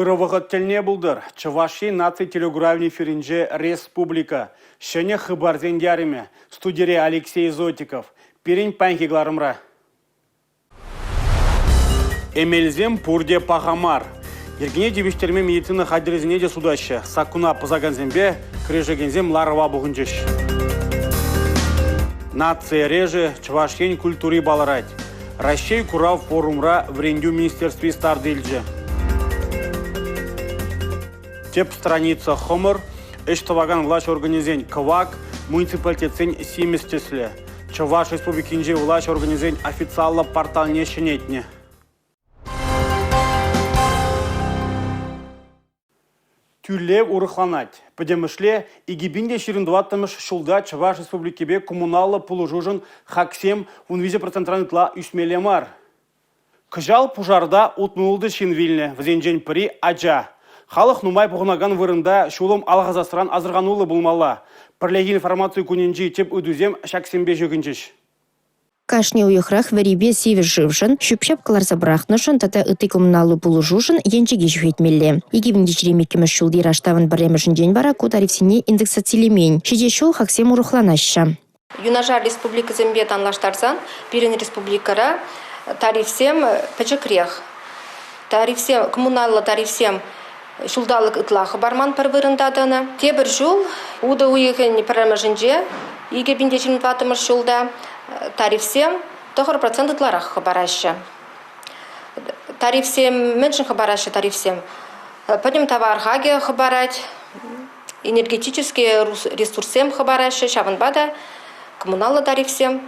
Ырӑ вӑхӑт тӗлне пултӑр. Чӑваш Ен наци телекуравӗн эфирӗнче «Республика. Ҫӗнӗ хыпарсен ярӑмӗ». Студире Алексей Зотиков. Пирӗн паянхи кӑларӑмра. Эмелсем пурте паха мар. Йӗркене тивӗҫтерме медицина хатӗрӗсене те сутаҫҫӗ. Саккуна пӑсакансемпе кӗрешекенсем ларӑва пухӑнчӗҫ. Наци эрешӗ Чӑваш Ен культури палӑрать. Раҫҫей курав форумра Вӗрентӳ министерстви старт илчӗ. Тӗп страница хӑмӑр, ӗҫ тӑвакан влаҫ органӗсен кӑвак, муниципалитетсен симӗс тӗслӗ. Чӑваш Республикинчи влаҫ органӗсен официаллӑ порталне ҫӗнетнӗ. Тӳлев урӑхланать. Пӗтӗмӗшле 2024-мӗш ҫулта Чӑваш Республикипе коммуналлӑ пулӑшушӑн хаксем 13 процентран ытла ӳсмелле мар. Кӑҫал пушарта 66 ҫын вилнӗ, вӗсенчен пӗри – ача. Халӑх нумай пухӑнакан вырӑнта ҫулӑм алхасасран асӑрхануллӑ пулмалла. Пӗрлехи информаци кунӗнчи тӗп ыйтусем ҫаксемпе ҫыхӑнчӗҫ. Кашни уйӑхрах вӗрипе сивӗ шывшӑн, ҫӳп-ҫап кӑларса пӑрахнӑшӑн тата ытти коммуналлӑ пулӑшушӑн енчӗке ҫӳхетмелле. 2022 ҫулти раштавӑн пӗрремӗшӗнчен вара ку тарифсене индексацилемен. Ҫитес ҫул хаксем урӑхланаҫҫӗ. Юнашар республикӑсемпе танлаштарсан пирӗн республикӑра тарифсем пӗчӗкрех. Тарифсем, коммуналлӑ тарифсем ҫулталӑк ытла хӑпарман пӗр вырӑнта тӑнӑ. Тепӗр ҫул утӑ уйӑхӗн пӗрремӗшӗнче 2024 ҫулта тарифсем 9% ытларах хӑпараҫҫӗ. Тарифсем мӗншӗн хӑпараҫҫӗ тарифсем? Пӗтӗм тавар хакӗ хӑпарать, энергетический ресурссем хӑпараҫҫӗ, ҫавӑнпа та коммуналлӑ тарифсем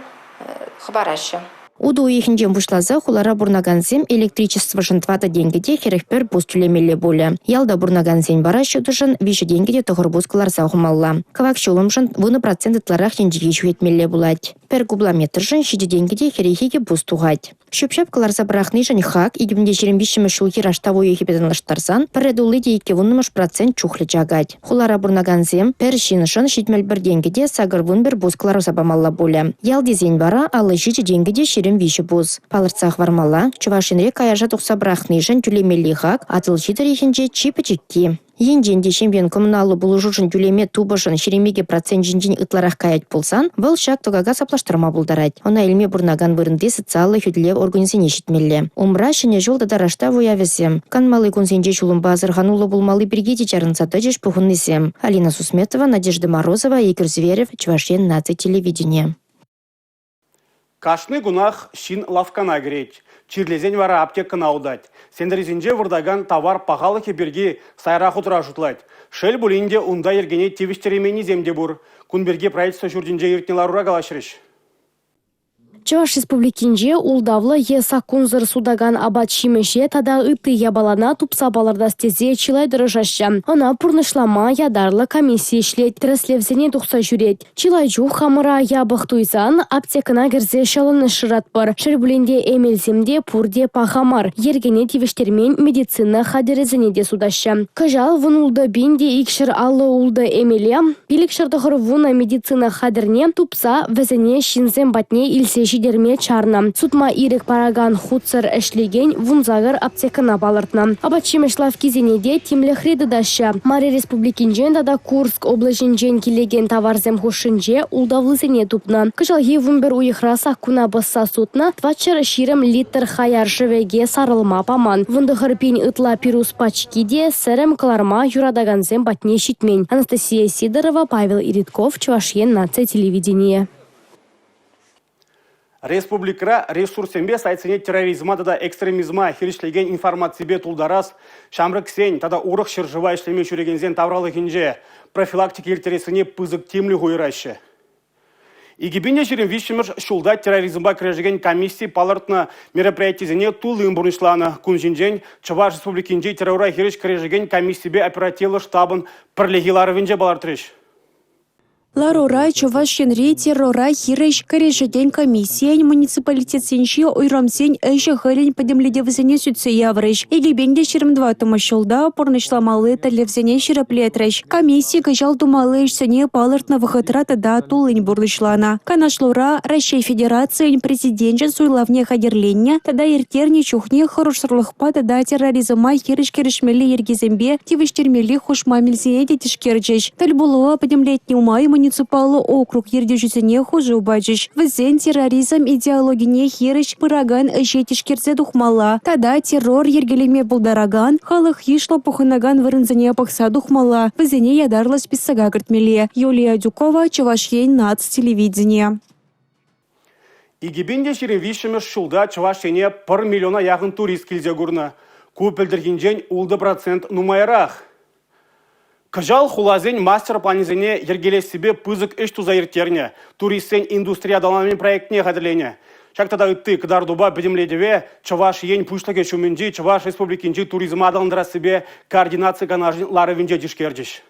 хӑпараҫҫӗ. Утӑ уйӑхӗнчен пуҫласа хулара пурӑнакансем электричествӑшӑн 4 тенкӗ те 41 пус тӳлемелле пулӗ. Ялта пурӑнакансен вара ҫутӑшӑн 3 тенкӗ те 9 пус кӑларса хумалла. Кӑвак ҫулӑмшӑн 10 процент ытларах енчӗке ҫӳхетмелле пулать. Пӗр кублометршӑн 7 тенкӗ те 42 пус тухать. Ҫӳп-ҫап кӑларса пӑрахнишӗн хак 2023-мӗш ҫулхи раштав уйӑхӗпе танлаштарсан пӗрре тулли те 2,1 процент чухлӗ чакать. Хулара пурӑнакансем пӗр ҫыншӑн 71 тенкӗ те 81 пус кӑларса памалла пулӗ. Ялтисен вара 57 тенкӗ те 23 пус. Палӑртса хӑвармалла, Чӑваш Енре каяша тухса пӑрахнишӗн тӳлемелли хак Атӑлҫи тӑрӑхӗнче чи пӗчӗкки. Енчен те ҫемьен коммуналлӑ пулӑшушӑн тӳлеме тупӑшӑн 22 проценчӗнчен ытларах каять пулсан, вӑл ҫак тӑкака саплаштарма пултарать. Ӑна илме пурӑнакан вырӑнти социаллӑ хӳтӗлев органӗсене ҫитмелле. Умра Ҫӗнӗ ҫул тата Раштав уявӗсем. Канмалли кунсенче ҫулӑмпа асӑрхануллӑ пулмалли пирки те чарӑнса тӑчӗҫ пухӑннисем. Алина Сусметова, Надежда Морозова, Игорь Зверев, Чӑваш Ен наци телевиденийӗ. Кашни кунах ҫын лавккана кӗрет. Чирлесен вара аптекӑна утать. Сентресенче выртакан тавар пахалӑхӗ пирки сайра хутра шутлать. Шел пулин те унта йӗркене тивӗҫтерейменнисем те пур. Кун пирки правительство ҫуртӗнче иртнӗ ларура калаҫрӗҫ. Чӑваш Республикинче ултавлӑ е саккунсӑр сутакан апат-ҫимӗҫе тата ытти япалана тупса палӑртас тесе чылай тӑрӑшаҫҫӗ. Ӑна пурнӑҫлама ятарлӑ комисси ӗҫлет, тӗрӗслевсене тухса ҫӳрет. Чылай чух хамӑра япӑх туйсан аптекӑна кӗрсе ҫӑлӑнӑҫ шыратпӑр. Шел пулин те эмелсем те пурте паха мар. Йӗркене тивӗҫтермен медицина хатӗрӗсене те сутаҫҫӗ. Кӑҫал 16 пин те 256 эмеле, 590 медицина хатӗрне тупса вӗсене ҫынсем патне илсе ҫитерме чарнӑ. Сутма ирӗк паракан хутсӑр ӗҫлекен 18 аптекӑна палӑртнӑ. Апат-ҫимӗҫ лавккисене те тимлӗхре тытаҫҫӗ. Мари Республикинчен тата Курск облаҫӗнчен килекен таварсем хушшинче ултавлисене тупнӑ. Кӑҫалхи 11 уйӑхра саккуна пӑсса сутнӑ 420 литр хаяр шӗвеке сарӑлма паман. 19 пин ытла пирус пачки те сӗрӗм кӑларма юратакансем патне ҫитмен. Анастасия Сидорова, Павел Иритков, Чӑваш Ен наци телевиденийӗ. Республикӑра ресурссемпе сайтсене терроризма тата экстремизма хирӗҫлекен информаципе тултарас, ҫамрӑксен тата урӑх ҫӗршыва ӗҫлеме ҫӳрекенсен тавралӑхӗнче профилактика ирттерессине пысӑк тимлӗх уйӑраҫҫӗ. 2023-мӗш ҫулта терроризмпа кӗрешекен комисси палӑртнӑ мероприятисене туллин пурнӑҫланӑ. Кун ҫинчен Чӑваш Республикинчи террора хирӗҫ кӗрешекен комиссипе оперативлӑ штабӑн пӗрлехи ларӑвӗнче палӑртрӗҫ. Ларура Чӑваш Енри террора хирӗҫ кӗрешекен комиссийӗн муниципалитетсенчи уйрӑмсен ӗҫӗ-хӗлӗн пӗтӗмлетӗвӗсене сӳтсе яврӗҫ. 2024-мӗш ҫулта пурнӑҫламалли тӗллевсене ҫирӗплетрӗҫ. Комисси кӑҫал тумалли ӗҫсене палӑртнӑ вӑхӑтра тата туллин пурнӑҫланӑ. Канашлура Раҫҫей Федерацийӗн Президенчӗн суйлавне хатӗрленнӗ тата ирттернӗ чухне хӑрушсӑрлӑхпа тата терроризма хирӗҫ кӗрешмелли йӗркесемпе тивӗҫтермелли хушма мелсене те тишкерчӗҫ. Тӗл пулӑва пӗтӗмлетнӗ май муниципаллӑ округ ертӳҫисене хушу пачӗҫ. Вӗсен терроризм идеологине хирӗҫ пыракан ӗҫе тишкерсе тухмалла тата террор йӗркелеме пултаракан, халӑх йышлӑ пухӑнакан вырӑнсене пӑхса тухмалла, вӗсене ятарлӑ списока кӗртмелле. Юлия Адюкова, Чӑваш Ен наци телевиденийӗ. 2023-мӗш ҫулта Чӑваш Ене пӗр миллиона яхӑн турист килсе курнӑ. Ку пӗлтӗрхинчен 6 процент нумайрах. Кӑҫал хуласен мастер-планӗсене йӗркелессипе пысӑк ӗҫ туса ирттернӗ, туристсен индустри аталанӑвӗн проектне хатӗрленӗ. Ҫак тата ытти кӑтартупа пӗтӗмлетӗве Чӑваш Ен Пуҫлӑхӗ ҫумӗнчи Чӑваш Республикинчи туризма аталантарассипе координаци канашӗн ларӑвӗнче тишкерчӗҫ.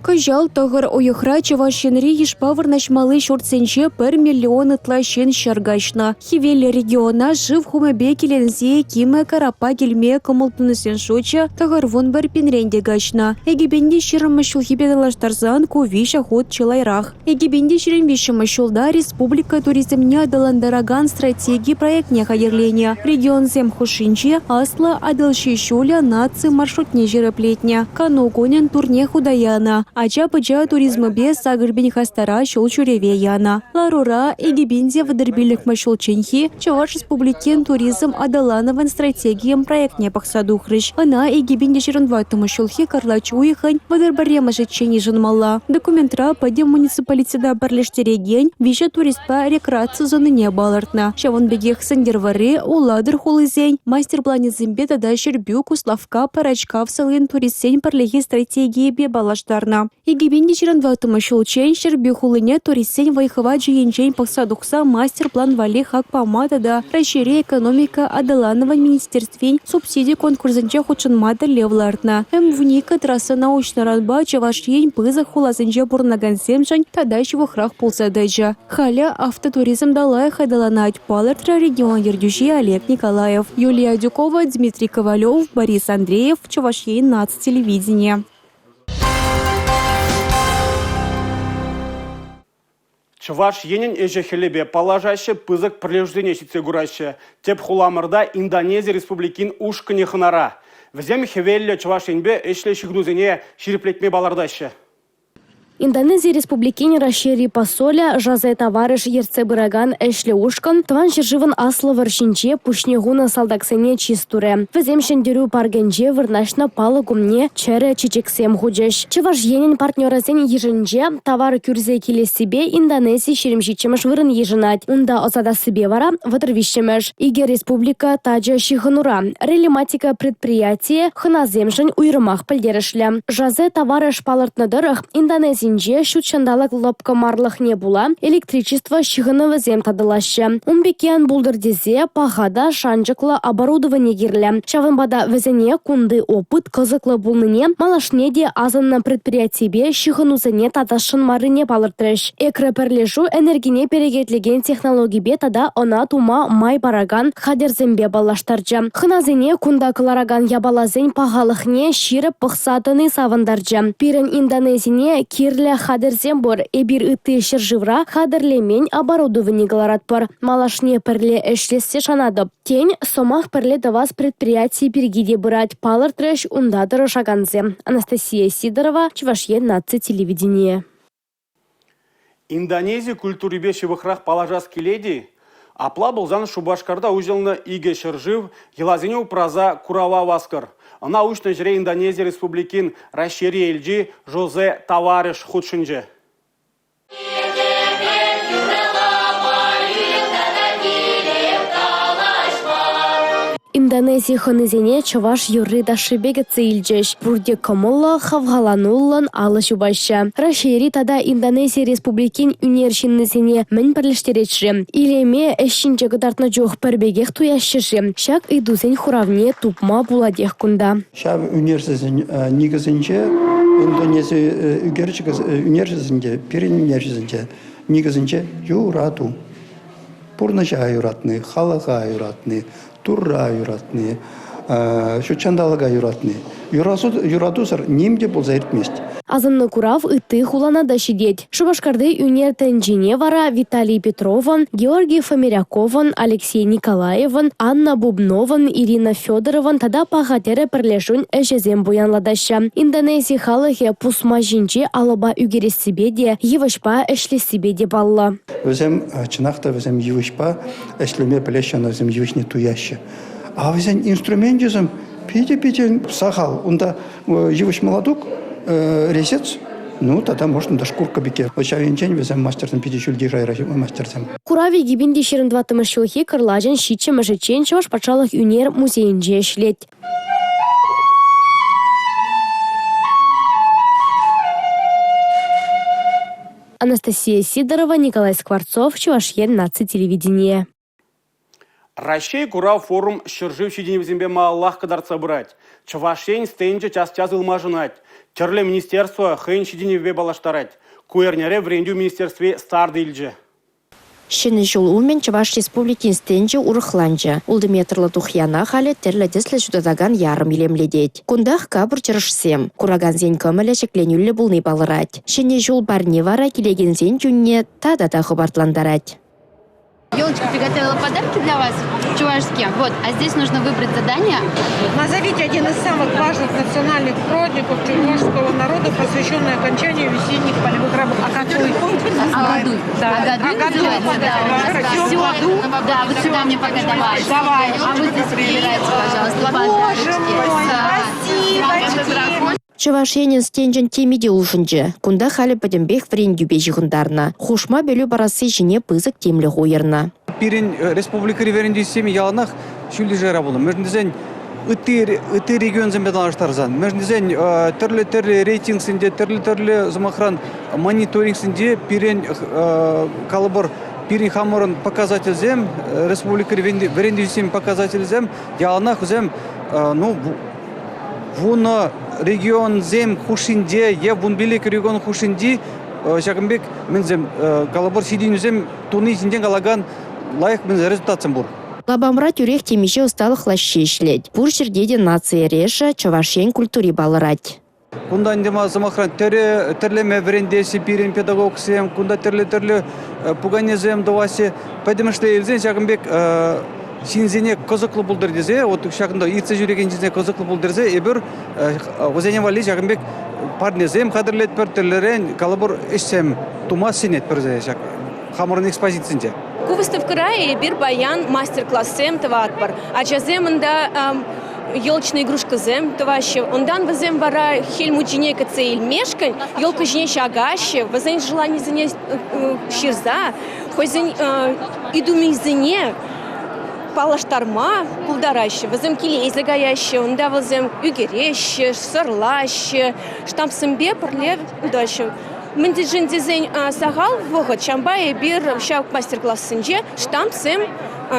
Кӑҫал 9 уйӑхра Чӑваш Енри йышпа вырнаҫмалли ҫуртсенче 1 миллион ытла ҫын ҫӗр каҫнӑ. Хӗвеллӗ региона шыв хумӗпе киленсе кимӗ караппа килме кӑмӑл тунисен шучӗ 91 пинрен те каҫнӑ. 2020-мӗш ҫулхипе танлаштарсан ку виҫӗ хут чылайрах. 2023-мӗш ҫулта республика туризмне аталантаракан стратеги проектне хатӗрленӗ. Регионсем хушшинче Аслӑ Атӑлҫи ҫулӗ наци маршрутне ҫирӗплетнӗ. Кану кунӗн турне хута янӑ. Ача-пӑча туризмӗпе 8 пин хастара ҫул ҫӳреве янӑ. Ларура 2035-мӗш ҫулчченхи Чӑваш Республикин туризм аталанӑвӗн стратегийӗн проектне пӑхса тухрӗҫ. Ӑна 2024-мӗш ҫулхи кӑрлач уйӑхӗн 31-мӗшӗччен йышӑнмалла. Документра пӗтӗм муниципалитета пӗрлештерекен виҫӗ туристпа рекреаци зонине палӑртнӑ. Ҫавӑн пекех Сӗнтӗрвӑрри, Улатӑр хулисен мастер-планӗсемпе тата Ҫӗрпӳ, Куславкка, Пӑрачкав салин туристсен пӗрлехи стратегийӗпе паллаштарнӑ. 2024 ҫулччен Ҫӗрпӳ хулине туристсен вӑй-хӑвачӗ енчен пӑхса тухса мастер-план валли хак пама тата Раҫҫейри экономика аталанӑвӗн министерствин субсиди конкурсӗнче хутшӑнма тӗллев лартнӑ. М-12 трассӑна уҫнӑранпа Чӑваш Ен пысӑк хуласенче пурӑнакансемшӗн тата ҫывӑхрах пулса тӑчӗ. Халӗ автотуризм та лайӑх аталанать, палӑртрӗ регион ертӳҫи Олег Николаев. Юлия Адюкова, Дмитрий Ковалев, Борис Андреев, Чӑваш Ен наци телевиденийӗ. Чӑваш Енӗн ӗҫӗ-хӗлӗпе паллашаҫҫӗ, пысӑк пӗрлешӳсене ҫитсе кураҫҫӗ. Тӗп хуламӑрта Индонези Республикин ушкӑнӗ хӑнара. Вӗсем хӗвеллӗ Чӑваш Енпе ӗҫлӗ ҫыхӑнусене ҫирӗплетме палӑртаҫҫӗ. Индонези Республикин Раҫҫейри посолӗ Жозе Тавареш ертсе пыракан ӗҫлӗ ушкӑн Тӑван ҫӗршывӑн Аслӑ вӑрҫинче пуҫне хунӑ салтаксене чыс турӗ. Вӗсем Ҫӗнтерӳ паркӗнче вырнаҫнӑ палӑк умне чӗрӗ чечексем хучӗҫ. Чӑваш Енӗн партнерӗсен йышӗнче тавар кӳрсе килессипе Индонези 27-мӗш вырӑн йышӑнать. Унта ӑсатассипе вара 33-мӗш. Икӗ республика тачӑ ҫыхӑнура. Релематика предприятийӗ хӑнасемшӗн уйрӑмах пӗлтерӗшлӗ. Жозе Тавареш палӑртнӑ тӑрӑх, Индонезинче ҫут ҫанталӑк лӑпкӑ марлӑхне пула электричество ҫыхӑнӑвӗсем татӑлаҫҫӗ. Ун пекки ан пултӑр тесе паха та шанчӑклӑ оборудовани кирлӗ. Ҫавӑнпа та вӗсене кунти опыт кӑсӑклӑ пулнине, малашне те асӑннӑ предприятипе ҫыхӑнусене татасшӑн маррине палӑртрӗҫ. Экропӗрлешӳ энергине перекетлекен технологипе тата ӑна тума май паракан хатӗрсемпе паллаштарчӗ. Хӑнасене кунта кӑларакан япаласен пахалӑхне ҫирӗп пӑхса тӑни савӑнтарчӗ. Пирӗн Индонезине кирлӗ хатӗрсем пур. Эпир ытти ҫӗршывра хатӗрлемен оборудовани кӑларатпӑр. Малашне пӗрле ӗҫлессе шанатӑп. Тен, сӑмах пӗрле тӑвас предприяти пирки те пырать, палӑртрӗҫ унта тӑрӑшакансем. Анастасия Сидорова, Чӑваш Ен наци телевиденийӗ. Индонези культурипе ҫывӑхрах паллашас килет-и? Апла пулсан Шупашкарта уҫӑлнӑ икӗ ҫӗршыв йӑласене упраса курава васкӑр. Ӑна уҫнӑ ҫӗре Индонези Республикин Раҫҫейри элчи Жозе Тавареш хутшӑнчӗ. Индонези хӑнисене чӑваш юрри-ташшипе кӗтсе илчӗҫ. Пурте кӑмӑллӑ, хавхалануллӑн алӑ ҫупаҫҫӗ. Раҫҫейри тата Индонези Республикин ӳнер ҫыннисене мӗн пӗрлештерет-ши? Илеме ӗҫ ҫинче кӑтартнӑ чух пӗр пекех туяҫҫӗ-ши? Ҫак ыйтусен хуравне тупма пулатех кунта. Ҫав ӳнерҫӗсен никӗсӗнче. Индонези ӳнерҫисенче, пирӗн ӳнерҫӗсенче никӗсӗнче юрату. Пурнӑҫа юратни, халӑха юратни, Турра юратни, ҫут ҫанталӑка юратни. Юратусӑр ним те пулса иртмест. Асӑннӑ курав ытти хулана та ҫитет. Шупашкарти ӳнер тӗнчине вара Виталий Петровӑн, Георгий Фомиряковӑн, Алексей Николаевӑн, Анна Бубновӑн, Ирина Федоровӑн тата «Паха тӗрӗ» пӗрлешӳн ӗҫӗсем пуянлатаҫҫӗ. Индонези халӑхӗ пусма ҫинче алӑпа ӳкерессипе те, йывӑҫпа ӗҫлессипе те паллӑ. Вӗсем чӑнах та вӗсем йывӑҫпа ӗҫлеме пӗлеҫҫӗ, ӑна вӗсем йывӑҫне туяҫҫӗ. А вӗсен инструменчӗсем питӗ-питӗ сахал. Унта йывӑҫ мӑлатук, резец, ну тата можно та шкурка пекки. Ҫав енчен вӗсем мастерсем питӗ ҫӳлти шайра мастерсем. Курав 2024-мӗш ҫулхи кӑрлачӑн 7-мӗшӗччен Чӑваш патшалӑх ӳнер музейӗнче ӗҫлет. Анастасия Сидорова, Николай Скворцов, Чӑваш Ен наци телевиденийӗ. Раҫҫей курав форум ҫӗршыв ҫитӗнӗвӗсемпе малаллах кӑтартса пырать. Чӑваш Ен стенчӗ час-час ылмашӑнать. Тӗрлӗ министерство хӑйӗн ҫитӗнӗвӗпе паллаштарать. Ку эрнере вӗрентӳ министерстви старт илчӗ. Ҫӗнӗ ҫул умӗн Чӑваш Республикин стенчӗ урӑхланчӗ. 6 метрлӑ тухьяна халӗ тӗрлӗ тӗслӗ ҫутатакан ярӑм илемлетет. Кунтах капӑр чӑрӑшсем. Куракансен кӑмӑлӗ ҫӗкленӳллӗ пулни палӑрать. Ҫӗнӗ ҫул парни вара килекенсен чунне тата та хӑпартлантарать. Елочка приготовила подарки для вас, чувашские. Вот, а здесь нужно выбрать задание. Назовите один из самых важных национальных праздников чувашского народа, посвященный окончанию весенних полевых работ. А какой? Агадуй. Да. Агадуй называется, да. Все, да, вот сюда мне пока давай. Давай. А вы здесь выбирайте, пожалуйста, Боже мой, спасибо. Чӑваш Енӗн стенчӗн теми те улшӑнчӗ. Кунта халӗ пӗтӗмпех вӗрентӳпе ҫыхӑнтарнӑ. Хушма пӗлӳ парасси ҫине пысӑк тимлӗх уйӑрнӑ. Пирӗн республикӑри вӗрентӳ системи яланах ҫӳллӗ шайра пулнӑ. Мӗншӗн тесен ытти, ытти регионсемпе танлаштарсан, мӗншӗн тесен тӗрлӗ-тӗрлӗ рейтингсенче, тӗрлӗ-тӗрлӗ, сӑмахран, мониторингсенче пирӗн, калӑпӑр, пирӗн хамӑрӑн показательсем, республикӑри вӗрентӳ системин показателӗсем яланах вӗсем, ну, 10 регионсем хушшинче е 15 регион хушшинчи ҫакӑн пек мӗнсем, калӑпӑр, ҫитӗнӳсем туни ҫинчен калакан лайӑх результатсем пур. Лапамра тӳрех темиҫе ӑсталӑх лаҫҫи ӗҫлет. Пур ҫӗрте те наци эрешӗ, Чӑваш Ен культури палӑрать. Кунта ӗнтӗ сӑмахран тӗрӗ тӗрлеме вӗрентеҫҫӗ пирӗн педагогсем, кунта тӗрлӗ-тӗрлӗ пуканесем тӑваҫҫӗ. Пӗтӗмӗшле илсен ҫакӑн пек ҫынсене кӑсӑклӑ пултӑр тесе, вот ҫакӑнта иртсе ҫӳрекен ҫынсене кӑсӑклӑ пултӑр тесе эпир вӗсене валли ҫакӑн пек парнесем хатӗрлетпӗр, тӗрлӗрен калӑпӑр ӗҫсем тума сӗнетпӗр ҫак хамӑрӑн экспозицинче. Ку выставкӑра эпир паян мастер-классем тӑватпӑр. Ачасем унта елочные игрушкӑсем тӑваҫҫӗ. Унтан вӗсем вара Хӗл Мучине кӗтсе илмешкӗн елка ҫине ҫакаҫҫӗ, вӗсен желанисене ҫырса хӑйсен ыйтӑвӗсене паллаштарма пултараҫҫӗ. Вӗсем киле илсе каяҫҫӗ, унта вӗсем ӳкереҫҫӗ, сӑрлаҫҫӗ, штампсемпе пӗрле утаҫҫӗ. Мӗншӗн тесен сахал вӑхӑт, ҫавӑнпа эпир ҫак мастер-классенче штампсем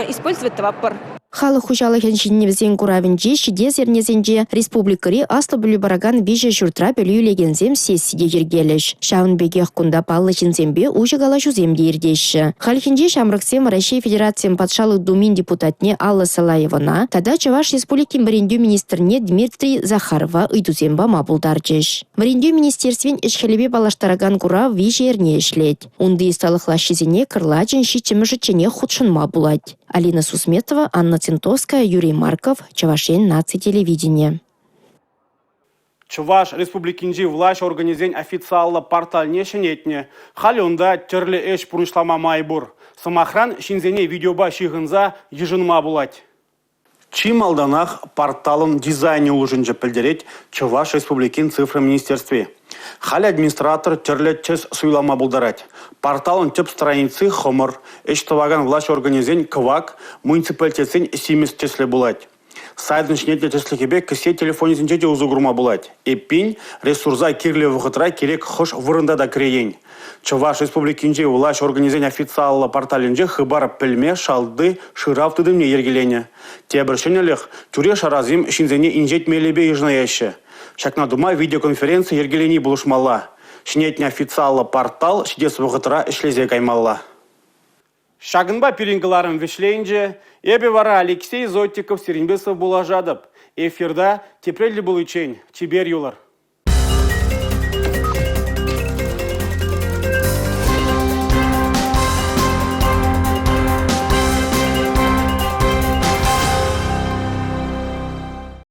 использовать тӑватпӑр. Халӑх хуҫалӑхӗн ҫитӗнӗвӗсен куравӗнче ҫитес эрнесенче республикӑри аслӑ пӗлӳ паракан виҫӗ ҫуртра пӗлӳ илекенсем сесси те йӗркелӗҫ. Ҫавӑн пекех кунта паллӑ ҫынсемпе уҫӑ калаҫусем те иртеҫҫӗ. Хальхинче ҫамрӑксем Раҫҫей Федерацийӗн Патшалӑх Думин депутатне Алла Салаевӑна тата Чӑваш Республикин вӗрентӳ министрне Дмитрий Захарова ыйтусем пама пултарчӗҫ. Вӗрентӳ министерствин ӗҫ-хӗлӗпе паллаштаракан курав виҫӗ эрне ӗҫлет. Унти ӑсталӑх лаҫҫисене кӑрлачӑн ҫиччӗмӗшӗчченех хутшӑнма пулать. Алина Сусметова, Анна Центовская, Юрий Марков, Чӑваш Ен наци телевиденийӗ. Чӑваш Республикинчи влаҫ органӗсен официаллӑ порталне ҫӗнетнӗ. Халӗ унта тӗрлӗ ӗҫ пурнӑҫлама май пур. Сӑмахран, ҫынсене видеопа ҫыхӑнса йышӑнма пулать. Чи малтанах порталӑн дизайнӗ улшӑнчӗ, пӗлтерет Чӑваш Республикин цифра министерстви. Халӗ администратор тӗрлӗ тӗс суйлама пултарать. Порталӑн тӗп страници хӑмӑр, ӗҫ тӑвакан влаҫ органӗсен кӑвак, муниципалитетсен симӗс тӗслӗ пулать. Сайтӑн ҫӗнетнӗ тӗслӗхӗпе кӗсье телефонӗсенче те усӑ курма пулать. Эппин, ресурса кирлӗ вӑхӑтра кирек хӑш вырӑнта та кӗреен. Чӑваш Республикинчи влаҫ органӗсен официаллӑ порталӗнче хыпар пӗлме шалти шырав тытӑмне йӗркеленӗ. Тепӗр ҫӗнӗлӗх – тӳре-шарасем ҫынсене инҫет мелӗпе йышӑнаяҫҫӗ. Ҫакна тума видеоконференци йӗркелени пулӑшмалла. Ҫӗнетнӗ официаллӑ портал ҫитес вӑхӑтра ӗҫлесе каймалла. Ҫакӑнпа пирӗн кӑларӑм вӗҫленчӗ. Эпӗ вара Алексей Зотиков сирӗнпе сывпуллашатӑп. Эфирта тепре тӗл пуличчен чипер юлӑр.